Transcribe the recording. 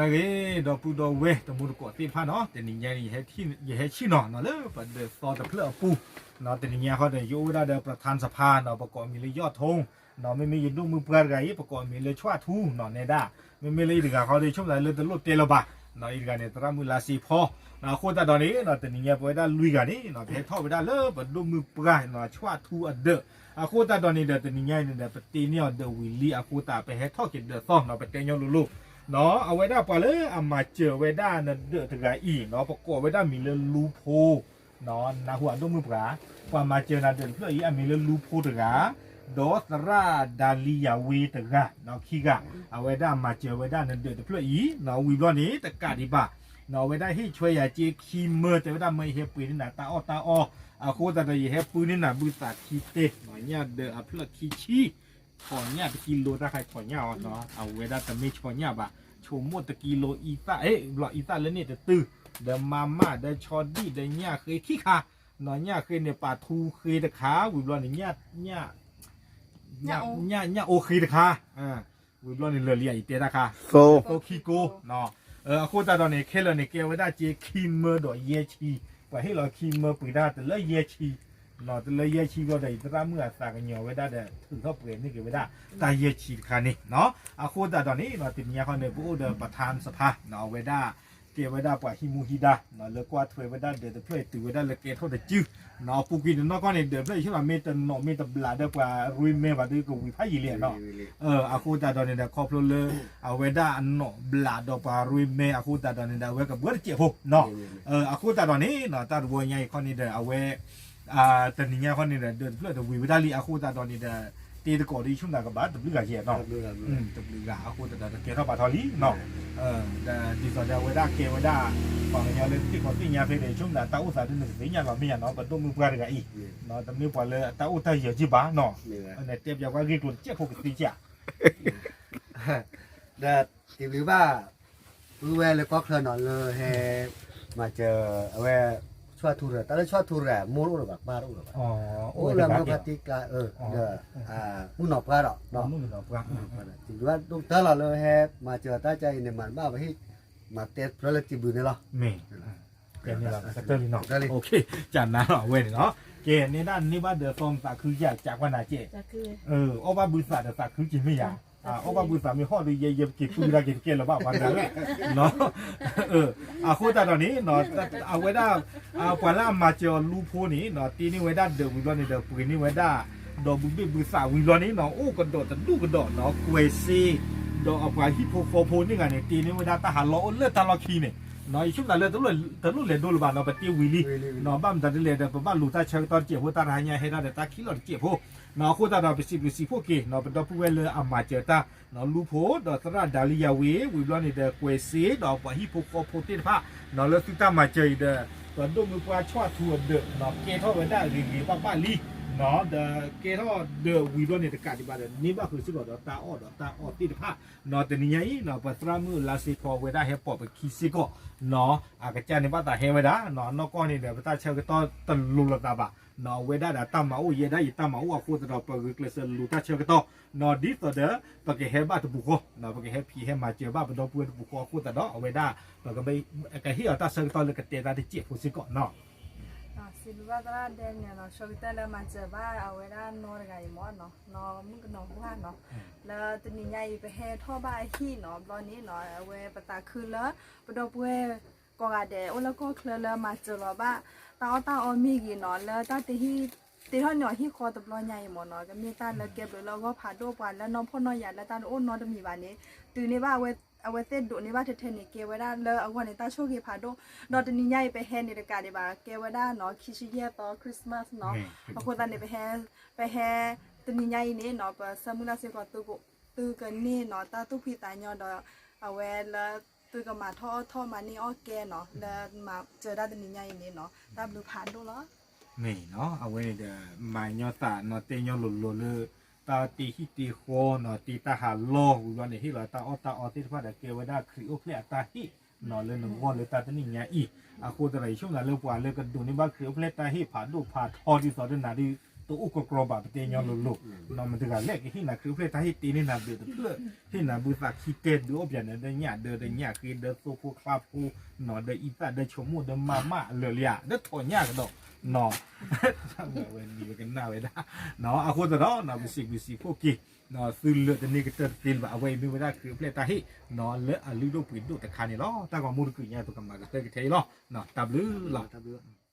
လၢအဂ့ၤ ဒီပုၢ်ဒီဝဲၢ်တံၤသကိးသ့ၣ်တဖၣ်နီၤ, တနံၤညါအံၤ ယဟဲဆ့ၣ်နီၤနီၤလၢပဒၢးသီတဖျၢၣ်အပူၤ, တနံၤညါဃီဒီး ယအိၣ်ဝဲဒၣ်ဒီး ပထၢၣ်စဖါနီၤ, ပကိးအမံၤလၢယီၣ်ထိ, မ့မ့ၢ်ယဒိၣ်မုၣ်ပှၢ်တဂၤအံၤ ပကိးအမံၤလၢ ဆွၣ်ထူ နီၤ နဲဒၣ်, မ့မ့ၢ်လၢအံၤတဂၤဃီဒီး ဆိကမိၣ်သးလၢတလိၣ်တဲလၢၤဘၣ်, အံၤတဂၤန့ၣ် သရၣ်မုၣ်လါစ့ဖီ, အဃိသတးဒီးန့ၣ် တနံၤညါပဝဲဒၣ်လွံၢ်ဂၤန့ၣ် ပဟဲထီၣ်ဝဲဒၣ်လၢပဒိၣ်မုၣ်ပှၢ် ဆွၣ်ထူအဒၢး, အဃိသတးဒီးန့ၣ်ဒီး တနံၤညါအံၤန့ၣ်ဒီး ပတ့န့ၢ်အီၤဒၢးဝံၤလံ အဃိသတး ပဟဲထီၣ်က့ၤဒၢးသီနီၤ, ပတဲညီလိၤလိၤ အဝဲဒၣ်ပှၤလၢအမၤစၢၤဝဲဒၣ်နဒၢးတဂၤအံၤနီၤ, ပကိးဝဲဒၣ်မံၤလၢလူဖိ, နၢ်ဟူအဒိၣ်မုၣ်ပှၢ်, ပှၤမၤစၢၤနၤဒၢးတဖျၢၣ်အံၤ အမံၤလၢလူဖိတဂၤ, ဒီးသရၣ်ဒါလံယၤဝ့တဂၤ, ခံဂၤ, အဝဲဒၣ်မၤစၢၤဝဲဒၣ်နဒၢးတဖျၢၣ်အံၤ, ဝံၤဘျီန့ၣ် တကးဒံးဘၣ်, အဝဲဒၣ်ဟ့ၣ်ဆွဲယၤစ့ခံမၢ တဲဝဲဒၣ်မၢယဟဲပှ့ၤန့ၢ်နၤတၢ်အီၣ်တၢ်အီ, အဃိသတးဒီး ယဟဲပှ့ၤန့ၢ်နၤဘုသးခံတဲ, ညၣ်ဒၢးအဖျၢၣ်ခံဆံ, ဆီညၣ်တကံလိတၢ်ခါဆီညၣ်အီၤ, အဝဲဒၣ်တမ့ၢ်ဆီညၣ်ဘၣ်, ဆိကမိၣ်တကံလိအံသၣ်, ဘျီအံသၣ်လၢန့ၣ်တတုၤ, ဒီးမၤမၣ် ဒီးဆီဒံၣ် ဒီးညၣ်ဃ့ခံခါ, ညၣ်ဃ့န့ၣ် ပာ်ထူဃ့တခါ, ဝံၤဘျီန့ၣ် ညၣ်အိဃ့တခါ, ဝံၤဘျီန့ၣ်လၢာ်လံယတဲတၢ်ခါ, သိခံကိ, အဃိသတးဒီးန့ၣ် ခဲလၢာ်န့ၣ် ကဲဝဲဒၣ်စ့ခံမၢဒီးယဲၢ်ဆံ, ပှၤဟ့ၣ်လီၤခံမၢပှ့ၤတၢ်တလၢယဲၢ်ဆံ, တလၢယဲၢ်ဆံဘျီဒီး ယသရၣ်မုၣ်အသးကညီၤဝဲဒၣ်ဒီး ထုးထီၣ်ပှဲၤန့ၢ်က့ၤဝဲဒၣ် တၢ်ယဲၢ်ဆံတခါန့ၣ်, အဃိသတးဒီးန့ၣ် တနံၤညါဃီန့ၣ် ပအိၣ်ဒီးပထၢၣ်စဖါ အဝဲဒၣ် ကဲဝဲဒၣ်ပှၤဟံးမူဟံးဒါ လၢကွၢ်ထွဲဝဲဒၣ်ဒၢးတဖျၢၣ်အံၤ တုၤဝဲဒၣ်လၢကဲထီၣ်တစု, အပူၤကွံာ်တနီၢ်ကီၢ်န့ၣ် ဒၢးတဖျၢၣ်အံၤ ဆိကမိၣ်မ့ၢ်တနီၣ်မ့ၢ်တဘျးဒီးပှၤရ့မဲဘၣ်ဒီး ကဝံၤဖးယံာ်လံနီၤ, အဃိသတးဒီးန့ၣ်ဒီး ခီဖျိလၢ အဝဲဒၣ်အနီၣ်ဘျးဒီးပှၤရ့မဲအဃိသတးဒီးန့ၣ်ဒီး အဝဲကဘၢတစဲးဖိနီၤ, အဃိသတးဒီးန့ၣ် တၢ်တဝီညါအံၤခီန့ၣ်ဒီး အဝဲ တနံၤညါခီန့ၣ်ဒီး ဒၢးတဖျၢၣ်တဝံၤဝဲဒၣ်လံ အဃိသတးဒီးန့ၣ်ဒီး တ့သကိးဒီး ယဆိကမိၣ်ကဘၣ်တဘျုးဂၤယဲၢ်နီၤ, တဘျုးဂၤ အဃိသတးဒီး ကဲထီၣ်ပာ်ထီၣ်လံနီၤ, ဒီးဒ်သိးဒီးအဝဲဒၣ်ကဲဝဲဒၣ် ပှၤကညီလၢသ့ၣ်ကီးသ့ၣ်ညါဖဲဒီး ယဆိကမိၣ်ဒီး တၢ်အိၣ်သးဒ်န့ၣ် တသ့ၣ်ညါလီၤမ့ၢ်ယါနီၤ, ပဒိၣ်မုၣ်ပှၢ်တဂၤအံၤ, တမ့ၢ်ပှၤလၢအတၢ်အိၣ်တၢ်ယၢၤက့ဘၣ်နီၤ, တဲပၠးကွၢ်ဂ့ၢ်ကျိၤတစဲးဖိကသ့စ့ၢ် ဒီးတံၤဘျုးဘၣ် ပုၢ်ဝဲၢ်လၢကီၢ်ချၢနီၤ လၢဟဲ မၤစၢၤ အဝဲ ဆွၣ်ထူရၢၢ် တၢ်လၢဆွၣ်ထူရၢၢ် မိၢ်တအိၣ်လၢၤဘၣ် ပၢ်တအိၣ်လၢၤဘၣ်, အိၣ်လၢမိၢ်ဖါတံၢ်ကျါ ဒီး မုၣ်နီၢ်ပှၢ်ဒီး တံၤဘျုးဘၣ်ဒိၣ်ကတၢၢ်လီၤ လၢဟဲမၤစၢၤတၢ်ကါအံၤန့ၣ် မၤတဘၣ်ပဟ့ၣ် မၤတဲဖျါလၢတံၤဘျုးန့ၣ်လီၤ, မ့ၢ် ကဲန့ၣ်လီၤ ကတၢၢ်လံနီၤ, ကနၣ်နီၤ အဝဲန့ၣ်နီၤ, ကဲန့ၣ်ဒၣ်န့ၢ်ဘၣ်ဒၢးသီမသးခုယၤ ကးကွၢ်နၤကဲ, အီၣ်ဘၣ်ဘုသးဒီးသးခုက့ၤမ့ၢ်ယါ, အီၣ်ဘၣ်ဘုသးမ့ၢ်ဟီၣ်ဒီး ယဲယဲပက့ၤပုၢ်ဒၣ်က့ၤတကဲလၢၤဘၣ်ပှၤနၤလၢ, အဃိသတးဒီးန့ၣ် အဝဲဒၣ် ပှၤလၢအမၤစၢၤအီၤလူဖိန့ၣ် တ့န့ၢ်ဝဲဒၣ်ဒၢးဝံၤဘျီန့ၣ်ဒီး ပှ့ၤန့ၢ်ဝဲဒၣ် ဒီးဘုဘ့ၣ်ဘုသးဝံၤဘျီန့ၣ်နီၤ အိၣ်ကဒီးတဒူၣ်ကဒီးနီၤ ကွဲးစ့ ဒီးအပှၤဟံၣ်ဖိဃီဖိန့ၣ်ဂၤန့ၣ် တ့န့ၢ်ဝဲဒၣ်တၢ်ဟးလီၢ်အိၣ်လၢတၢ်လီၢ်ခံန့ၣ်, ယဆိကမိၣ်လၢ တလိၣ်လဲၤဒိလၢၤဘၣ်နီၤ ပတ့ဝံၤလံ, ဘၣ်မတၤဒ်လဲၣ်ဒီး ပဘၣ်လူၤတၢ်ဆၢကတီၢ်တစဲးဖိ တၢ်တဟါညါဟဲဒၣ်ဒီးတၢ်ခံးလီၤတစဲးဖိ, အဃိသတးဒီးပစံးဘျုးစံးဖှိၣ်က့ၤနီၤ ပဒီပုၢ်ဝဲၢ်လၢအမၤစၢၤတၢ် လူဖိဒီးသရၣ်ဒါလံယၤဝ့ၤ ဝံၤဘျီန့ၣ်ဒီး ကွဲးစ့ဒီးပှၤဟံၣ်ဖိဃီဖိသ့ၣ်တဖၣ် လၢသုတၢ်မၤစၢၤအံၤဒီး ပဒိၣ်မုၣ်ပှၢ်ဆွၣ်ထူအဒၢး ကဲထီၣ်ဝဲဒၣ်ဂ့ၤဂ့ၤဘၣ်ဘၣ်လံ, ဒီးကဲထီၣ်ဒၢးဝံၤဘျီန့ၣ် တကးဒံးဘၣ်ဒီး န့ၢ်ဘၣ်ဃုာ်စ့ၢ်ကီးဒီးတၢ်အီၣ်ဒီးတၢ်အီသ့ၣ်တဖၣ်, တနံၤညါအံၤ ပသရၣ်မုၣ်လါစ့ဖီဝဲဒၣ်ဟဲပိာ်ပခံစ့ၢ်ကီး အကစၢ်န့ၣ်ဘၣ်သးဟဲဝဲဒၣ် အနီၢ်ကီၢ်န့ၣ်ဒီး ပတၢ်ဆၢကတီၢ်တလိၤလိာ်သးဘၣ်, အဝဲဒၣ်ဒီးတၢ်မၤအိၣ်ယဲဒၣ်ယတၢ်မၤအိၣ်အဃိသတးဒီး ပဂုာ်ကျဲးစၢးလူၤတၢ်ဆၢကတီၢ် ဒ်သိးဒီး ပကဟဲဘၣ်တပူၤဃီ, ပကဟဲဖံးဟဲမၤစၢၤဘၣ်ပဒီပုၢ်ဝဲၢ်တပူၤဃီအဃိသတးဒီး အဝဲဒၣ် ပကဟ့ၣ်အီၤတၢ်ဆၢကတီၢ်လၢကတဲတၢ်တစဲးဖိစ့ၢ်ကီးနီၤ. စံးဘျုးဘၣ်သရၣ်ဒဲန့ၣ်နီၤ ဆၢကတီၢ်လၢမၤစၢၤဘၣ်အဝဲဒၣ်နီတဂၤအံၤမ့ၢ်နီၤ နီၢ်မုၣ်ကနီၤပှၢ်နီၤ, လၢတနံၤညါအံၤ ပဟဲထီၣ်ဘၣ်အဟံၣ်နီၤ ဘျီန့ၣ်နီၤ အဝဲပသးခုလၢ ပဒီပုၢ်ဝဲၢ် ကိးဂၤဒဲး အိၣ်လၢကီၢ်ချၢလၢမၤစၢၤလီၤဘၣ် တၢ်အီၣ်တၢ်အီမ့ၢ်ဂ့ၤနီၤ လၢတၢ်တဟံၣ် တ့ထီၣ်န့ၢ်အီၤဟံၣ်ဃီတဘျီညါအံၤမ့ၢ်နီၤ ကမ့ၢ်တၢ်လၢကဲဘျုးလၢအဂီၢ်ဖးဒိၣ် ပှၤလၢနီၢ်ဖှီၣ်နီၢ်ယာ်လၢတၢ်တအိၣ်နီတမံၤဘၣ်န့ၣ် တုၤန့ၢ်ဘၣ် အဝဲသ့ၣ်ဒိးန့ၢ်ဘၣ်ထဲထဲန့ၣ် ကဲဝဲဒၣ်လၢအဂီၢ်န့ၣ် တၢ်ဆိၣ်ဂ့ၤဖးဒိၣ်, ဒီးတနံၤညါအံၤ ပဟဲန့ၣ်တကးဒံးဘၣ် ကဲဝဲဒၣ်နီၤ ခံဆံယဲၢ်သီ Christmas နီၤ, အဃိသတးန့ၣ် ပဟဲ ပဟဲ တနံၤညါအံၤန့ၣ်နီၤ ပဆၢမုၢ်လၢ်စ့ၢ်ကီး သုကန့ၢ်နီၤ တၢ်သူၣ်ဖှံသးညီဒီး အဝဲလၢ သုကမၤထီၣ်အီၣ်ထီၣ်မၤန့ၢ်အီၣ်ကဲနီၤ လၢမၤစၢၤဒၣ်တနံၤညါအံၤန့ၣ်နီၤ တၢ်ဘျုးဖးဒိၣ်လီၤ. မ့ၢ်နီၤ အဝဲန့ၣ်ဒီး မၤညီသးနီၤ တဲညီလိၤလိၤလၢ တၢ်တ့ဟံၣ်တ့ဃီနီၤ တ့တၢ်ဟးလီၢ်ဝံၤဘျီန့ၣ် ဟ့ၣ်လီၤတၢ်အီၣ်တၢ်အီသ့ၣ်တဖၣ်ဒီး ကဲဝဲဒၣ်ခရံာ်အိၣ်ဖျဲၣ်အတၢ်ဟ့ၣ်နီၤ လၢနဂီၢ်လၢတၢ်တနံၤညါအံၤ, အဃိသတးဒီး ယဆိကမိၣ်လၢပှၤလၢကဒိးန့ၢ်ဘၣ်ခရံာ်အိၣ်ဖျဲၣ်တၢ်ဟ့ၣ်ဖးဒိၣ်ဖးထီဒ်သိးဒီးနၤဒီး တအိၣ်ကကြီဘၣ် ပတဲညီလိၤလိၤ, နီၢ် မတၤတဂၤလဲၣ် ကဟ့ၣ်နၤခရံာ်အိၣ်ဖျဲၣ်တၢ်ဟ့ၣ် တ့န့ၢ်နၤဒၢးတဖျၢၣ်, ဟ့ၣ်နၤဘုသးခံတဲဒုးအိၣ်ပျဲၢ်န့ၣ် ဒီးညၣ်ဒၢ ဒီးညၣ်ဃ့ ဒီးသိဖိချါဖိ, နီၢ် ဒီးအံသၣ် ဒီးဆိကမိၣ် ဒီးမၤမၢ်လၢာ်လံဧါ ဒီးထီၣ်ညၣ်ကဒီး, နီၢ် ဝဲနံၤဝဲကနၣ်ဝဲဒၣ်, နီၢ် အဃိသတးဒီး နီၢ် ပစံးဘျုးစံးဖှိၣ်က့ၤ, နီၢ် သုလၢာ်တန့ၢ်ကတၢၢ်တသ့လၢၤဘၣ် အဝဲအံၤမ့ၢ်ဝဲဒၣ်ခရံာ်အိၣ်ဖျဲၣ်တၢ်ဟ့ၣ်, နီၢ် လၢအလုၢ်ဒိၣ်ပှ့ၤဒိၣ်တခါန့ၣ်လီၤ. တၢ်ဂီၤမူတကုာ်ညါ ပကမၤကတၢၢ်ကထဲအံၤလီၤ, နီၢ် တၢ်ဘျုးလီၤ.